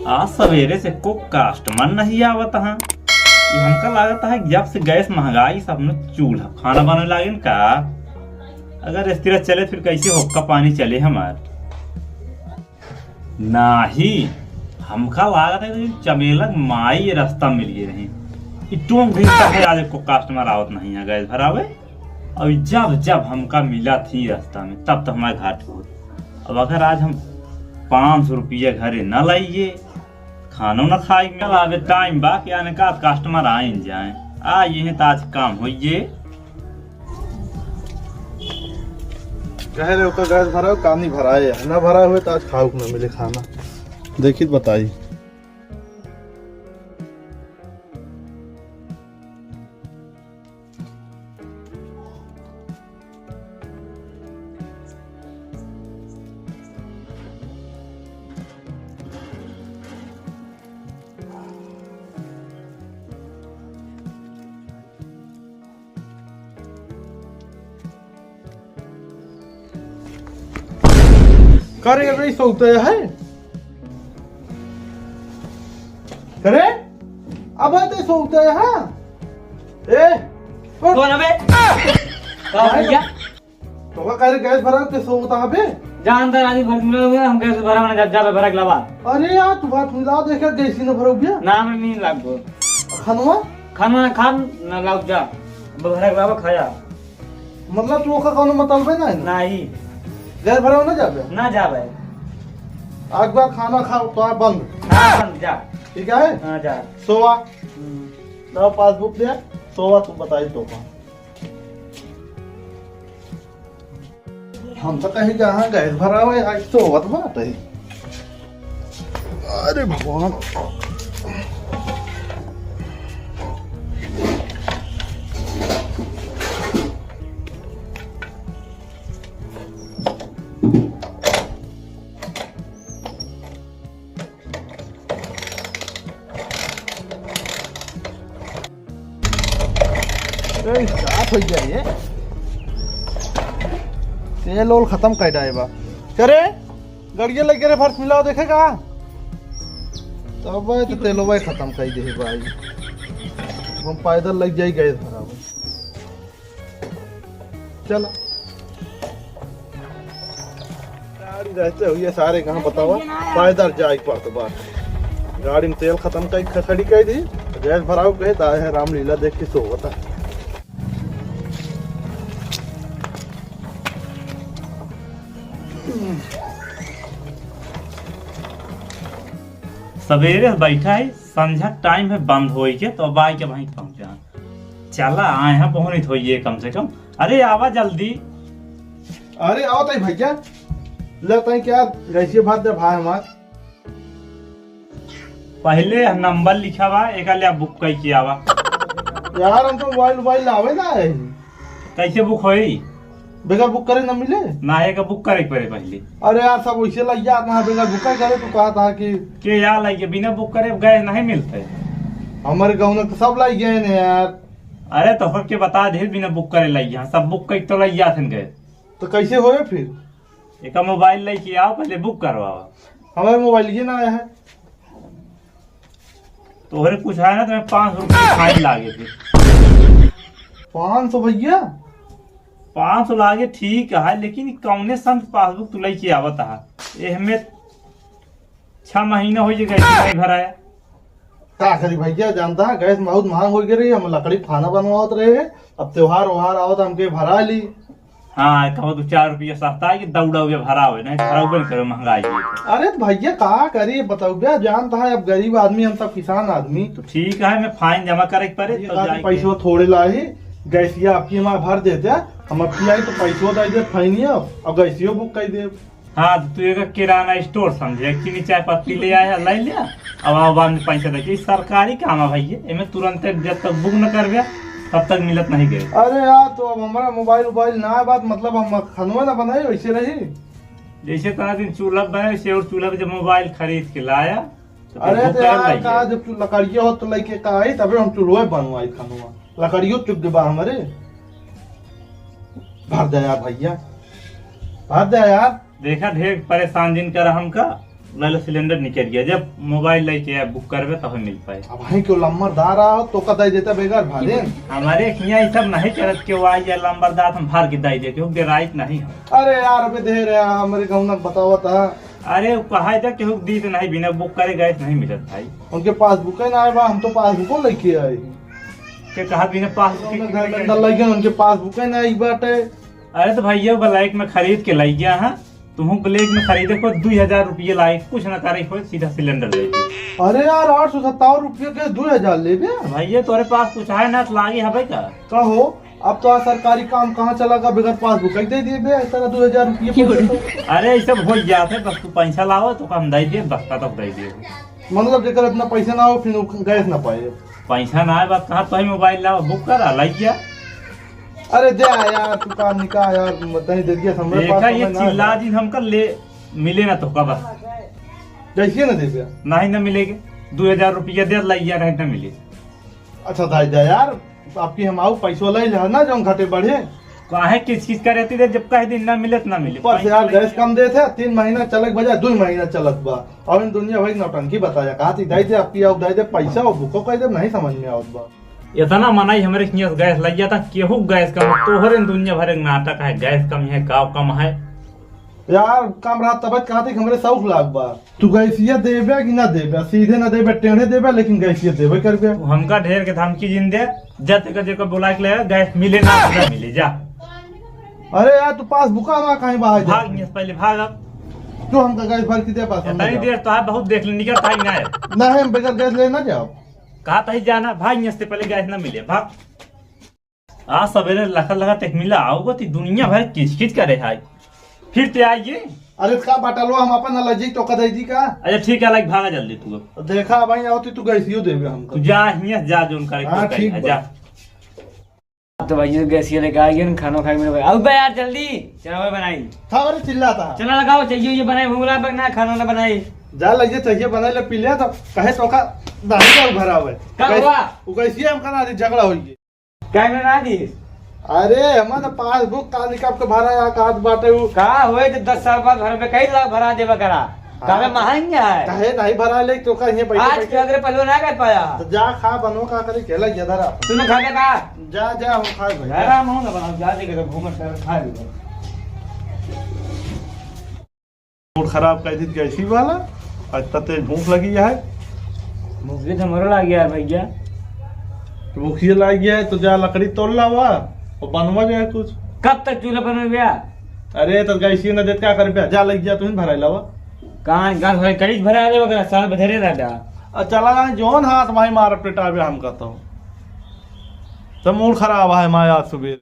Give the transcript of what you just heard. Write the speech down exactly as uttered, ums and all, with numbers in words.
आज सवेरे से को कस्टमर नहीं आवत हैं। ये हमका लागत है कि जब से गैस महंगाई, सब ने चूल्हा खाना बने लागिन का। अगर इस तरह चले फिर कैसे हुक्का पानी चले हमार। नाही, हमका लागत है कि चमेला के माई ये रास्ता मिल गए रही। ई टोंक भी तक आज को कस्टमर आवत नहीं है गैस भरावे। और जब जब हमका मिला थी रास्ता में, तब तो हमारे घाट होत। अब अगर आज हम पाँच सौ रुपया घरे न लाइए, खानो न खाई में, अबे टाइम बा कि आने का कस्टमर आइन जाए। आ ये तो आज काम होइए। कहे रहे ओकर गैस भराओ, काम नहीं भराए है, ना भरा हुए तो आज खाओ के ना मिले खाना। देखी तो बताई। करे रे सोते है। करे, अब ते सोते है। ए, उठ। कौन अबे? का भैया? तो का करे गैस भरा के सोता है बे? जानता राजी भर में हुआ, हम गैस भरा मैंने जब जावे भरा के लावा। अरे यार, तू बात मिला देखे गैस ही न भरो गया। ना में नींद लाग गो। खनवा? खाना ना खान, ना लाग जा। भरा के लावा खाया। मतलब तू ओका कौनो मतलब है ना? नहीं। गैस भरा ना जाबे? ना जाबे। आज बार खाना खाओ तो आप बंद। हाँ, बंद जा। ठीक है? हाँ, जा। सोवा। हम्म। लाओ पासबुक दे, सोवा तू बताई तो का। हम तो कहीं जहाँ गैस भरावे, आज तो होत बात है। अरे भगवान। ए, का हो गया ये? तेल ओल खत्म कर डाए बा। करे, गड़िया लग रे, फर्श मिलाओ देखे का? तब भाई तो तेलो भाई खत्म कर दे भाई। हम पैदल लग जाई गए भरावे। चला। गाड़ी रहते हुए सारे कहाँ बतावा, पैदल जाए के पड़त बा। गाड़ी में तेल खत्म कर ख-, खड़ी कर दी, गैस भराओ कहे तो आए हैं रामलीला देख के सोवता। सवेरे से बैठा है, संझा टाइम है बंद होई के, तो अब आई के वहीं पहुंचा। चला, आए हैं, बहुत होइए कम से कम। अरे, आवा जल्दी। अरे, आओ ताई भैया, ले ताई क्या गैसिया भात दे भाई हमार। पहले नंबर लिखा बा, एका ले बुक कई के आवा। यार, हम तो मोबाइल, मोबाइल लावे ना है। कैसे बुक होई? बगैर बुक करे ना मिले? ना, एका बुक करे के पड़े पहले। अरे यार, सब वैसे लग जात ना, बगैर बुक करे, तू कहा था कि के यार, लाइए, बिना बुक करे गैस नहीं मिलते। हमारे गाँव में तो सब लाइ गए ने यार। अरे, तो होर के बता दे, बिना बुक करे लाइए, सब बुक कई तो लाइ जात हैं गैस। तो कैसे होए फिर? एका मोबाइल लेके आओ, पहले बुक करवाओ। हमारे मोबाइल ये ना आया है। तोहरे कुछ है ना, तुम्हें पाँच सौ रुपये फाइन लागे फिर। पाँच सौ भैया? पाँच सौ लागे ठीक है, लेकिन कौने सन पासबुक तू लेके आवत है? एहमे छह महीना हो गए गैस नहीं भराया। का करी भैया, जानता है गैस बहुत महंग हो गए रही, हम लकड़ी खाना बनवावत रहे, अब त्योहार व्योहार आवत हमके भरा ली। हाँ, कहो तो चार रुपया सस्ता है कि दौड़ा हुआ भरा हुआ, नहीं भरा हुआ करो महंगाई है। अरे तो भैया का करी बताओ बे, जानता है अब गरीब आदमी हम सब किसान आदमी। तो ठीक है, मैं फाइन जमा करे के पड़े ये तो का जाए के। पैसवा थोड़े लाई, गैसिया आपकी हमारे भर देते, हम आपकी आई तो पैसवा दे दे फाइनिया और गैसियो बुक कर दे। हाँ, तो तू एक किराना स्टोर समझे, एक चीनी चाय पत्ती ले आया, ले लिया, अब आओ बाद में पैसा दे। ई सरकारी काम है भैया, एमे तुरंत जब तक बुक न करबे, तब तक मिलत नहीं गए। अरे यार, तो अब हमारा मोबाइल उबाइल ना है बात, मतलब हम खनवा ना बनाए, वैसे रही। जैसे तना दिन चूल्हा बनाए, वैसे और चूल्हा पे जब मोबाइल खरीद के लाया, तो फिर अरे बुक तो कर यार, लाइए। का जब तू लकड़िया हो तो लेके का आई, तबे हम चूल्हा बनवाई खनवा, लकड़ियों चुग बा हमारे। भर दे यार भैया, भर दे यार। देखा, ढेर परेशान जिन कर हमका। लाला सिलेंडर निकल गया, जब मोबाइल लेके बुक करबे तब मिल पाए। अब भाई क्यों लंबरदार आओ तो का दे देता बेगर भारे। हमारे हियाँ ये सब नहीं चलत, के वो आई या लंबरदार हम भर के दे दे, क्यों दे राइट नहीं है। अरे यार, अबे दे रहे हैं, हमारे गाँव ना बतावा था। अरे वो कहा था कि हुक दी तो नहीं, बिना बुक करे गैस नहीं मिलत भाई। उनके पासबुक ही ना आए बा, हम तो पासबुको लेके आए। के कहा बिना पासबुक के उनके घर में अंदर लग गया, उनके पासबुक ही ना आई बाटे। अरे तो भैया ब्लैक में खरीद के लाई गया है। तुहूँ ब्लैक में खरीदे को दुई हजार रुपये लाए, कुछ ना करे को सीधा सिलेंडर ले गए। अरे यार, आठ सौ सत्तावन रुपये के दुई हजार लेबे? भैया तोरे पास कुछ है ना, तो लागी हबे का? का हो, अब तो आज सरकारी काम कहाँ चला गा, बगैर पासबुक दे दिए बे, ऐसा दुई हजार रुपये पड़ जाता। अरे ये सब हो जाते, बस तू पैसा लाओ तो हम दे दिए, बस्ता तक दे दिए। मतलब जेकर इतना पैसा ना हो, फिर वो गैस ना पाए। पैसा ना आए, बात कहाँ, तो ही मोबाइल लाओ, बुक करा, लाई गया। अरे दे यार, तू का निका यार, बताई दे दिया, हमरे पास देखा, ये समय ना चिल्ला है। दिन हमका ले, मिले ना तो का बस। कैसे ना देबे? नहीं ना मिलेगे, दो हजार रुपया दे लाई यार, नहीं ना मिले। अच्छा दाई दे यार, आपकी हम आऊ पैसो ले ले ना, जो घटे बढ़े। काहे किस चीज का रहती रे, जब कह दिन ना मिले तो ना मिले। ऊपर से यार गैस कम देते, तीन महीना चलक बजाय दो महीना चलत बा। और इन दुनिया भर की नौटंकी बताया, कहा थी दाई दे, आपकी आऊ दाई दे, पैसा और बुको कह दे, नहीं समझ में आवत बा। इतना मनई हमरे हियाँ से गैस लग जाता, केहू गैस कम, तोहरे दुनिया भर एक नाटक है, गैस कम है, काव कम है। यार, कम रहा तब कहा थी हमरे शौक लाग बा। तू गैसिया देबे कि ना देबे, सीधे ना देबे, टेढ़े देबे, लेकिन गैसिया देबे करबे। तू हमका ढेर के धमकी जिन दे, जा तेकर जेकर बोला के ले, गैस मिले ना, ना मिले, जा। अरे यार, तू पासबुक हमारा कहीं बाहर जा। भाग यहाँ से पहले, भाग अब। तू हमका गैस भर के दे पास, हम इतनी ना देर तो है, बहुत देख ले, निकल भाई ना है। नहीं, हम बगैर गैस ले ना जाओ। कहा तही जाना, भाग यहाँ से पहले गैस ना मिले, भाग। आज सवेरे लखा लखा तक मिला आओगे तो दुनिया भर किचकिच करे है। फिर ते आइए। अरे का बाटलवा हम अपन एलर्जी तो का दे दी का? अच्छा ठीक है, लाइक भागा जल्दी तू अब। देखा भाई, आओ तो तू गैसियो देबे हमको। तू जा हियां से जा, जोन करे हाँ, तो ठीक करी, बा। जा। तो भाई जी गैसिया लेके आ गए, खाना खाए मेरे भाई। अब बे यार जल्दी चना बनाई। था अरे चिल्लाता। चना लगाओ, चाहिए ये बनाए, भूंगला बना, खाना ना बनाए। जा लइए, चाहिए बनाए ले, पी ले तो कहे तो का दाढ़ी का भरा हुआ है। का गैस-, हुआ? वो गैसिया हमका ना दी, झगड़ा होई। काहे में ना दी? अरे, हमार तो पासबुक का निकाल के भरा या, कहत बाटे उ। का होए, जब दस साल बाद भरबे, कई लाख भरा देबे करा। हाँ। काहे महंगा है? काहे नहीं भरा ले, तो का ये पैसा आज पैसा? के अगर पहलवान ना कर पाया। तो जा खा, बनो का करे, खेला ये धरा। तूने खाबे का? जा, जा, हम खा भाई। जा, हम ना बनाओ, जा, देखे तो घूमत कर खा ले। मूड खराब कर दी गैसी वाला, आज तक तेज भूख लगी है। भूख तो हमरो लाग गया भैया। तो भूखिए लाग गया है तो जा लकड़ी तोड़ लावा और बनवा जाए कुछ। कब तक चूल्हा बनवे भैया? अरे तो गैसी न देत का कर भैया, जा लग जा तू ही भराई लावा। कहाँ गांठ भराई करीज भरा देवे करा, साल बधरे रह जा। आ चला जाए जोन हाथ माई मार पेटावे हम कहता हूँ। तो मूड खराब है माया आज सुबह।